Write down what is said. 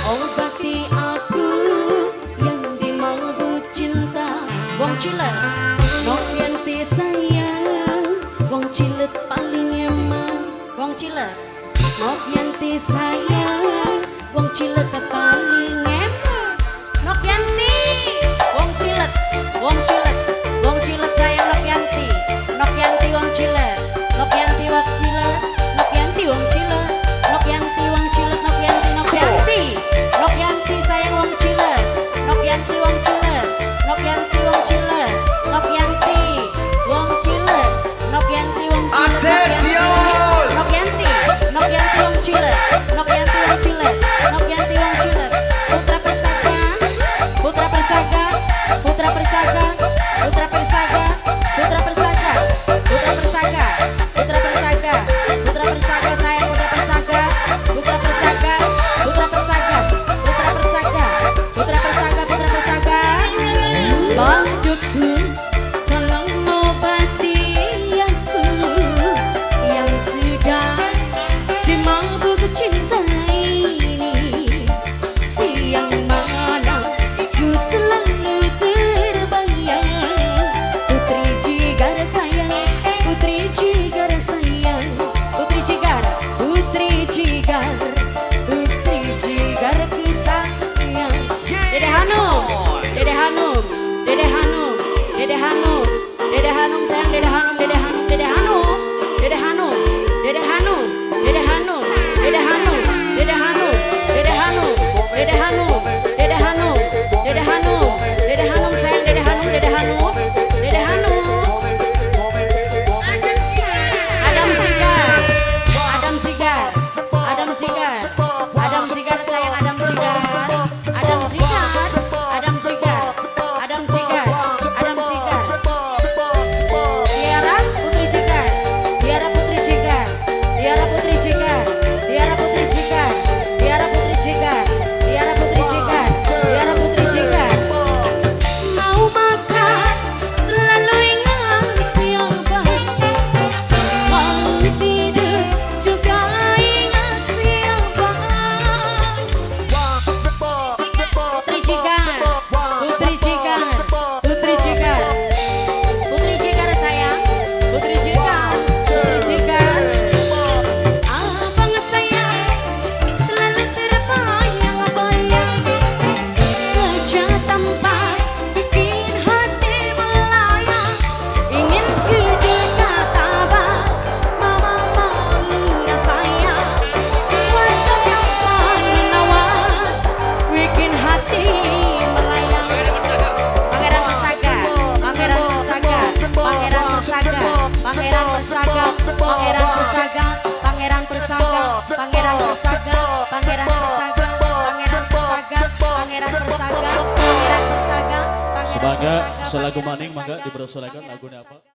Obati aku yang dimabuk cinta. Wong Cilet, Nok Yanti sayang, wong Cilet paling eman. Wong Cilet, Nok Yanti sayang, wong Cilet paling eman. Nok Yanti, wong Cilet, wong Cilet, wong Cilet sayang Nok Yanti. Nok Yanti wong Cilet, Nok Yanti wong Cilet, Nok Yanti wong Cilet, Nok Yanti wong Cilet, Nok Yanti, Nok Yanti, Nok Yanti sayang wong Cilet, Nok Yanti wong Cilet, Nok Yanti wong Cilet, Nok Yanti wong Cilet, Nok Yanti wong Cilet, Attention! Nok Yanti, Nok Yanti wong Cilet, Nok Yanti wong Cilet, Nok Yanti wong Cilet, Putra Persaka, Putra Persaka, Putra Persaka, Putra Persaka, Putra Persaka, Putra Persaka, Putra Persaka, Putra Persaka sayang Putra Persaka, Putra Persaka, Putra Persaka, Putra Persaka, Putra Persaka, Putra Persaka. Pak Dukun, tolong obati aku yang sudah dimabuk cinta ini. Siang malam ku selalu terbayang Putri Jigar sayang, Putri Jigar sayang, Putri Jigar, Putri Jigar, Putri Jigar ku sayang. Dede Hanum, Dede Hanum, Dede Hanum, Dede Hanum, Dede Hanum sayang, Dede Hanum, Dede Hanum, Dede Hanum, Dede Hanum, Dede Hanum, Dede Hanum, Dede Hanum, Dede Hanum, Dede Hanum, Dede Hanum, Dede Hanum, Dede Hanum, Dede Hanum sayang, Dede Hanum, Dede Hanum, Dede Hanum. Adam Sigar, Adam Sigar, Adam Sigar, Adam Sigar sayang, Adam Sigar, Adam Sigar, Adam Sigar, Adam Sigar, Adam Sigar. Tiara Putri Jigar, Tiara Putri Jigar, Tiara Putri Jigar, Tiara Putri Jigar, Tiara Putri Jigar, Tiara Putri Jigar, Tiara Putri Jigar. Mau makan selalu ingat siapa, mau tidur juga ingat siapa. Putri Jigar, Putri Jigar, Putri Jigar, Putri Jigar sayang, Putri Jigar, Putri Jigar. Abang sayang selalu terbayang-bayang, wajah tampan bikin hati melayang. Ingin ku dekat abang, mama malu sayang. Wajah tampan menawan, bikin hati melayang. Pangeran Persaka, Pangeran Persaka, Pangeran Persaka, Pangeran Persaka, Pangeran Persaka, Pangeran Persaka, Pangeran Persaka, Pangeran Persaka, Pangeran Persaka, Pangeran Persaka, Pangeran Persaka, Pangeran Sebagai Persaka, selagu Pangeran maning mangga Persaka, dipersilakan Pangeran lagunya apa? Persaka.